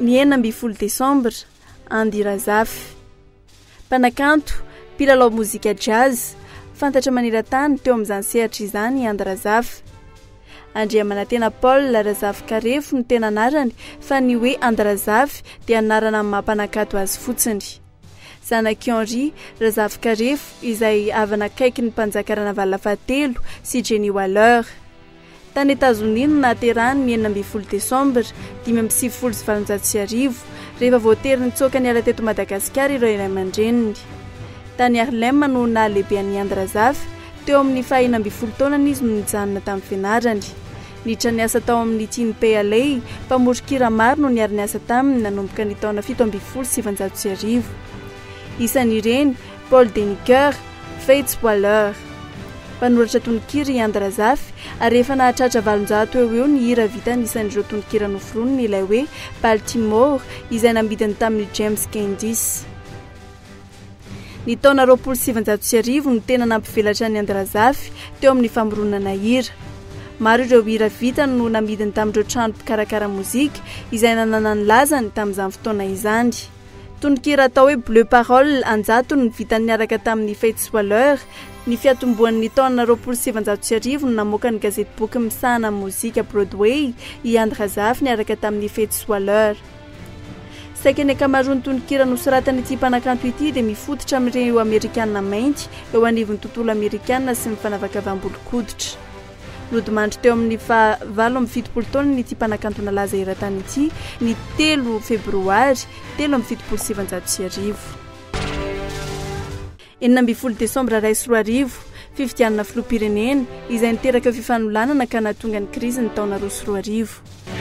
Ny 16 desambra, Andy Razafy. Mpanakanto, mpilalao mozika jazz, fantatra maneran-tany teo amin'izany sehatra izany i Andy Razafy. Andriamanantena Paul Razafikarefo no tena anarany fa ny hoe Andy Razafy dia anarana amin'ny maha mpanakanto azy fotsiny. Zanak'i Henri Razafikarefo izay havana akaiky ny mpanjaka Ranavalona fahatelo sy Jenny Waller. Tany Etazonia no nahaterahany ny 16 desambra 1895, rehefa voatery nitsoaka niala teto Madagasikara ireo ray aman-dreniny. Tany Harlem no nahalehibe an'i Andy Razafy, teo amin'ny faha 16 taonany izy no nijanona tamin'ny fianarany. Niditra niasa tao amin'ny Tin Pay Alley, mpamoron-kira maro no niara-niasa taminy nanomboka ny taona 1917. Isan'ireny, Paul Deniker, Fats Waller. Mpanoratra tononkira i Andy Razafy ary efa nahatratra 800 eo ho eo ny hira vitany isan'ireo tononkira noforoniny ilay hoe Baltimore izay namidiny tamin'i James Kendis. Ny taona 1920 no tena nampivelatra an'i Andy Razafy teo amin'ny famoronana hira. Maro ireo hira vitany no namidiny tamin'ireo trano mpikarakara mozika izay nanana ny lazany tamin'izany fotoana izany. Tononkira atao hoe Bleu Parole an-jatony no vitany niaraka tamin'i Fats Waller. Ny fiatombohan'ny taona 1920 no namoaka ny gazetiboky misahana ny mozika Broadway i Andy Razafy niaraka tamin'i Fats Waller. Saika ny ankamaroan'ny tononkira nosoratan'ity mpanakanto ity dia mifototra amin'ireo Amerikana mainty eo anivon'ny tontolo amerikana sy ny fanavakavam-bolon-koditra. Nodimandry teo amin'ny faha 78 taonany ity mpanakanto nalaza eran-tany ity ny telo febroary 1973. 16 desambra 2001, fifidianana filoham-pirenena izay niteraka fifanolanana ka nahatonga ny krizin'ny taona 2002.